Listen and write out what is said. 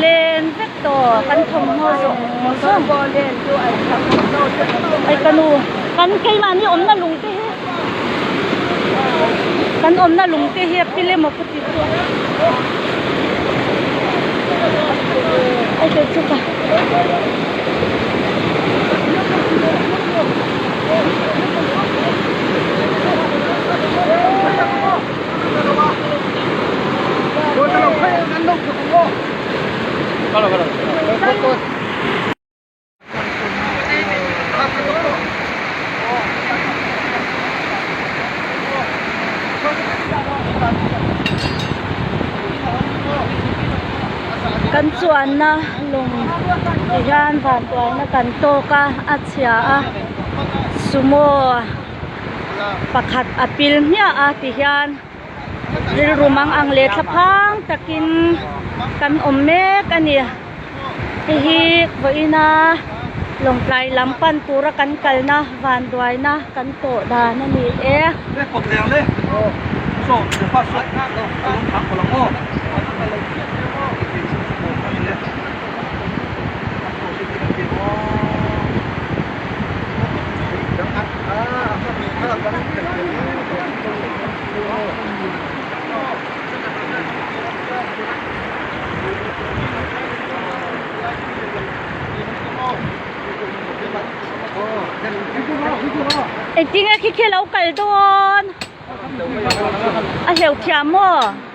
Len vek tawh kan thawmhnaw zawng zawng ai ka nu kan keimahni awmna lung te hi kan awmna lung te hi a pil emaw ka ti chu ai kei chu ka Kan chuanna lawng ti hian vantuaina kan tawk a a chhia a sumo pakhat a pil hmiah a ti hian rilru mang ang leh thlaphang takin kan awm mek a ni hei hi vawiina lawngtlai lam pan tura kan kalna vanduaina kan tawh dan a ni e. Engtin nge khi khi a lo kal dawn? A hleuh thiam maw?